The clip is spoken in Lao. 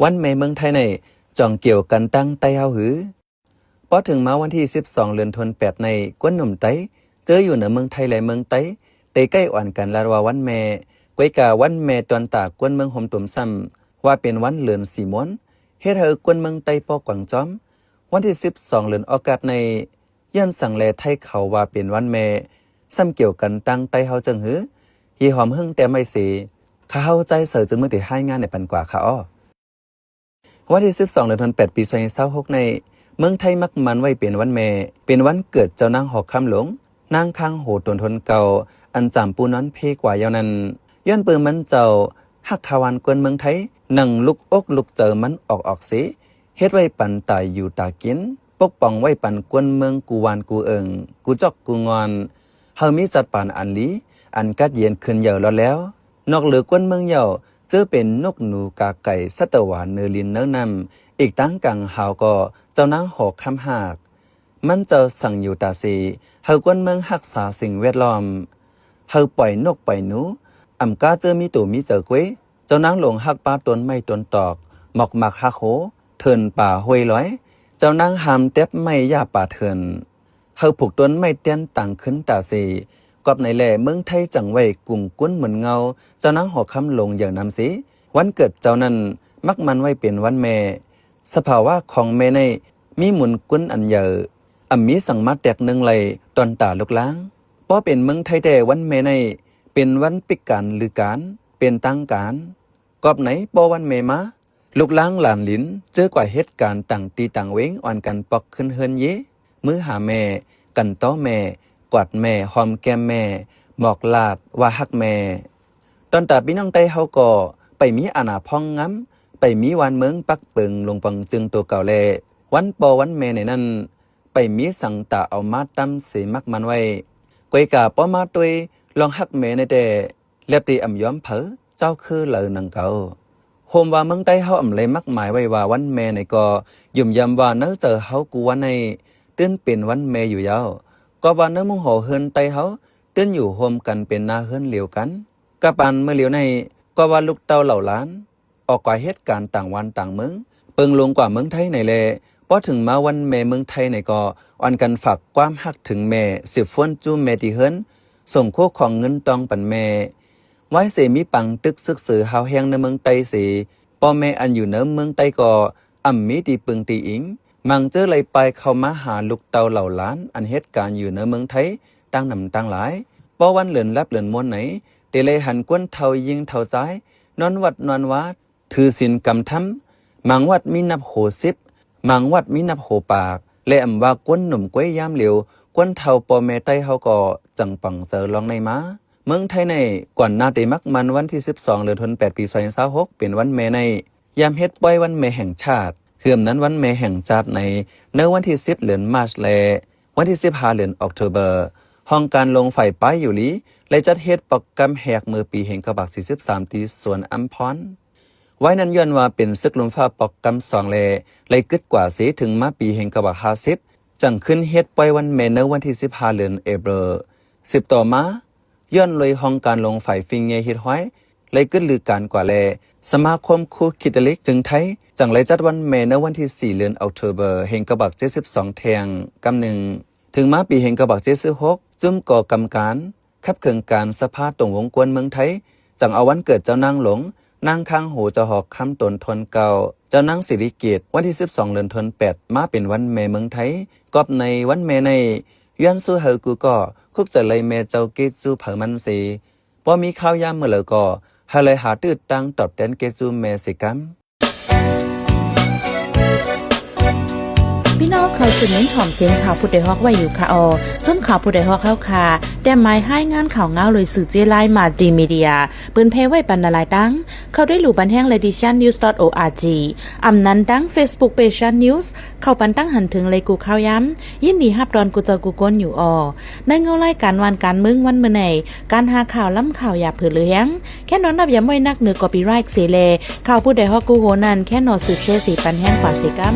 ວັນແມ່ເມືອງໄທໃນ ຈອງກ່ຽວກັນຕັ້ງໃຕ້ເຮົາຫື? ພໍເຖິງມາວັນທີສິບສອງ ເດືອນທວນແປດໃນ ຄົນໜຸ່ມໄຕ ເຈີຢູ່ໃນເມືອງໄທ ແລະ ເມືອງໃຕ້ ໄດ້ໃກ້ອອນກັນລາດວ່າວັນແມ່, ກວຍກາວັນແມ່ຕອນຕາ ຄົນເມືອງໂຮມຕຸມຊ້ຳ ວ່າເປັນວັນເລີນສີມ່ວນ ເຮັດໃຫ້ຄົນເມືອງໃຕ້ພໍກວາງຈ້ອມ. ວັນທີສິບສອງ ເດືອນອອກກັດໃນ ຍ້ອນສັງແລໄທເຂົາວ່າເປັນວັນແມ່ ຊ້ຳກ່ຽວກັນຕັ້ງໃຕ້ເຮົາເຈີງຫື? ຮີຫອມເຮິງແຕ້ມໄວ້ເສ ຂ້າເຮົາ ໃຈເສີ ຈະມື້ໄດ້ຮາຍງານໃຫ້ປັນກວ່າຄ່າອໍ. ວັນທີສິບສອງ ເດືອນທວນແປດ ປີສອງພັນຊາວຫົກໃນ ເມືອງໄທມັກໝັ້ນໄວ້ເປັນວັນແມ່, ເປັນວັນເກີດເຈົ້ານາງຫໍຄຳຫຼວງ ນາງຄາງໂຫ ໂຕນທົນເກົ່າ ອັນຈາມປູ່ນອນເພກວ່າຍາວນັ້ນ. ຍ້ອນເປີມັນເຈົ້າ ຮັກຄາວານຄົນເມືອງໄທ ໜັງລຸກອົກລຸກໃຈມັນອອກໆເສ ເຮັດໄວ້ປັນຕາຢູ່ຕາກິນ, ປົກປ້ອງໄວ້ປັນຄົນເມືອງກູ່ວານກູ່ເອີງ, ກູ່ຈອກກູ່ງ່ອນ ເຮົາມີຈັດປານອັນດີ ອັນກັດເຢັນຂຶ້ນເຢີາລອດແລ້ວ. ນອກເຫຼືອຄົນເມືອງເຍົາ ເຈີເປັນນົກໜູກາໄກ່ ສັດຕະວາເນີດິນເນີນ້ຳ ອີກຕາງກາງຫາວກໍເຈົ້ານາງຫໍຄຳຮາກ ມັນເຈົ້າສັງຢູ່ຕາເສ ເຮົາຄົນເມືອງຮັກສາສິ່ງແວດລ້ອມ ເຮົາປ່ອຍນົກປ່ອຍໜູ ອຳກາເຈີມີໂຕມີເຈີເກວຍ ເຈົ້ານາງຫຼົງຮັກປ່າຕົ້ນໄມ້ຕົ້ນຕອກ ໝອກໝາກຮັກໂຮ ເທີນປ່າຫ້ວຍລອຍ ເຈົ້ານາງຫ້າມແຕັບໄມ້ຢ່າປ່າເຖື່ອນ ເຮົາຜູກຕົ້ນໄມ້ແຕ່ນຕາງຂຶ້ນຕາເສ. ກອບໃນແລ ເມືອງໄທຈັ່ງໄວ້ກຸງກຸນໝົນເງົາ ເຈົ້ານາງຫໍຄຳຫຼົງເຢີນຳເສ. ວັນເກີດເຈົ້ານັ້ນ ມັກໝັ້ນໄວ້ເປັນວັນແມ່. ສະພາວະຂອງແມ່ໃນ ມີມູນກຸນອັນເຢີ ອຳມີສັງມາແຕກໜຶ່ງໄລ່ ຕອນຕາລຸກລາງ. ພໍເປັນເມືອງໄທແທ້ ວັນແມ່ໃນ ເປັນວັນປິດການລືການ ເປັນທາງການ. ກອບໃນ ພໍວັນແມ່ມາ ລູກຫຼານຫຼານລິນ ເຈີກວ່າເຮັດການຕ່າງທີ່ຕ່າງເວງ ອອນກັນປອກຂຶ້ນເຮືອນເຢ ມືຫາແມ່ ກັນຕໍ່ແມ່ ກວາດແມ່ ຫອມແກ້ມແມ່ ບອກລາດວ່າຮັກແມ່. ຕອນຕາພີ່ນ້ອງໄຕ້ເຮົາກໍ ໄປມີອານາພອງງຳ ໄປມີວານເມືອງປັກເປິງ ຫຼົງປອງຈຶງໂຕເກົ່າແລ ວັນພໍ່ວັນແມ່ໃນນັ້ນ ໄປມີສັງຕາເອົາມາຕຳເສ ມັກໝັ້ນໄວ້. ກວຍກາພໍມາໂຕຍ ລອງຮັກແມ່ໃນແຕ່ ແລບຕີອຳຍອມເຜີ ເຈົ້າຄືເລີໜັງເກົ່າ. ໂຮມວ່າເມືອງໃຕ້ເຮົາອຳໄລມັກໝາຍໄວ້ວ່າວັນແມ່ໃນກໍ ຢືນຢັນວ່າໃນໃຈເຮົາກູ່ວັນໃນ ຕື່ນເປັນວັນແມ່ຢູ່ຍາວ. ກໍວ່າໃນມຸງຫໍເຮືອນໃຕ້ເຮົາ ຕື່ນຢູ່ໂຮມກັນເປັນໜ້າເຮືອນລຽວກັນ. ກະປານມື້ລຽວໃນ ກໍວ່າລູກເຕົ້າເຫຼົ່າຫຼານ ອອກກວາເຮັດການຕ່າງບ້ານຕ່າງເມືອງ ເປິງລົງກວ່າເມືອງໄທໃນແລ ພໍເຖິງມາວັນແມ່ເມືອງໄທໃນກໍ ອອນກັນຝາກຄວາມຮັກເຖິງແມ່ ສືບຟວນຈູ້ແມ່ທີ່ເຮືອນ ສົ່ງໂຄຂອງເງິນຕອງປັນແມ່. ວາຍເສມີປາງຕຶກຊຶກເສີຮາວແຮງໃນເມືອງໃຕ້ເສ ພໍ່ແມ່ອັນຢູ່ໃນເມືອງໃຕ້ກໍ ອຳມີທີ່ເປິງທີ່ອີງ ມັງເຈີໄລ່ປ່າຍເຂົ້າມາຫາລູກເຕົ້າເຫຼົ່າຫຼານ ອັນເຮັດການຢູ່ໃນເມືອງໄທ ຕ່າງນຳຕ່າງຫຼາຍ. ພໍວັນເລີນຫຼັບເລີນມ່ວນໃນ ເຕໄລຫັນຄົນເຖົ້າຍິງເຖົ້າຊາຍ ນອນວັດນອນວາ ຖືສິນກຳທຳ ບາງວັດມີນັບໂຫສິບ ບາງວັດມີນັບໂຫປາກ ແລະ ອຳວ່າຄົນໜຸ່ມກວຍຍາມຫຼຽວ ຄົນເຖົ້າພໍ່ແມ່ໄຕ້ເຮົາກໍຈັ່ງປັງເຈີລອງໃນມາ. ເມືອງໄທໃນ ກ່ອນໜ້າເຕມັກໝັ້ນວັນທີສິບສອງ ເດືອນທວນແປດ ປີສອງພັນຊາວຫົກ ເປັນວັນແມ່ໃນ ຍາມເຮັດປ່ອຍວັນແມ່ແຫ່ງຊາດ ເຮືອມນັ້ນວັນແມ່ແຫ່ງຊາດໃນ ໃນວັນທີສິບ ເດືອນມາດ ແລະ ວັນທີສິບຫ້າ ເດືອນອອກໂທເບີ ຫ້ອງການຫຼວງຝ່າຍປ້າຍຢູ່ລີ ໄດ້ຈັດເຮັດໂປຣແກຣມແຮກເມື່ອປີໜຶ່ງເກົ້າຮ້ອຍສີ່ສິບສາມ ທີ່ສວນອຳພອນ. ໄວ້ນັ້ນຍ້ອນວ່າເປັນຊຶກລົມຟ້າໂປຣແກຣມສອງ ແລ ໄດ້ກຶດກວ່າເສ ເຖິງມາປີໜຶ່ງເກົ້າຮ້ອຍຫ້າສິບ ຈັ່ງຂຶ້ນເຮັດປ່ອຍວັນແມ່ໃນວັນທີສິບຫ້າ ເດືອນເອເປີ ສືບຕໍ່ມາ ຍ້ອນໂດຍຫ້ອງການຫຼວງຝ່າຍຟິງເງເຮັດຮອຍ ໄດ້ກຶດລືການກວ່າແລ ສະມາຄົມຄູຄຣິສຕະລິກຈຶ່ງໄທ ຈັ່ງໄດ້ຈັດວັນແມ່ໃນວັນທີສີ່ ເດືອນອອກໂທເບີ ໜຶ່ງເກົ້າຮ້ອຍເຈັດສິບສອງ ແທ່ງກຳໜຶ່ງ. ເຖິງມາປີໜຶ່ງເກົ້າຮ້ອຍເຈັດສິບຫົກ ຈຸ້ມກໍ່ກຳການ ຂັບເຄື່ອນການສະພາຕົງວົງກວນເມືອງໄທ ຈັ່ງເອົາວັນເກີດເຈົ້ານາງຫຼົງ ນາງຄາງໂຫ ເຈົ້າຫໍຄຳໂຕນທອນເກົ່າ ເຈົ້ານາງສີລິເກດ ວັນທີສິບສອງ ເດືອນທວນແປດ ມາເປັນວັນແມ່ເມືອງໄທ. ກອບໃນວັນແມ່ໃນ ຢ້ວນສູ້ໃຫ້ກູ່ກໍ ຄຸກໃຈໄລ່ແມ່ເຈົ້າເກຈູເຜີມັນເສ ບໍ່ມີຄາວຍາມເມື່ອໃດກໍ ໃຫ້ໄລ່ຫາຕື້ຕາງຕອບແທນເກຈູແມ່ເສກຳ. ພີ່ນ້ອງເຂົ້າສູ່ເມັນຫອມສຽງຂ່າວຜູ້ດອຍຮອກໄວ້ຢູ່ຄ່າອໍ. ຊົມຂ່າວຜູ້ດອຍຮອກເຮົາຄ່າ ແຕ້ມໝາຍຮາຍງານຂ່າວງາວໂດຍສື່ເຈ້ລາຍ Multimedia ເປີນແຜ່ໄວ້ປັນຫຼາຍໆຕັ້ງ. ເຂົ້າໄດ້ຫຼູ່ບັນແຮງ Ladyshan News dot org ອຳນັ້ນດັ່ງ Facebook Page Shan News ເຂົ້າປັນຕັ້ງຫັນເຖິງໄລກູ່ຂ່າວຍາມ. ຍິນດີຮັບຕ້ອນກູ່ເຈົ້າກູ່ຄົນຢູ່ອໍ. ໃນເງົາລາຍການບ້ານການເມືອງວັນມື້ໃນ ການຫາຂ່າວ ລ້ຳຂ່າວ ຢ່າເຜີເຫຼືອແຮງ ແຄນອນນັບຢາມໄວ້ນັກເໜືອ copyright ເສແລ ຂ່າວຜູ້ດອຍຮອກກູ່ໂຮນັ້ນ ແຄນອນສືບແຊເສປັນແຮງກວ່າເສກຳ.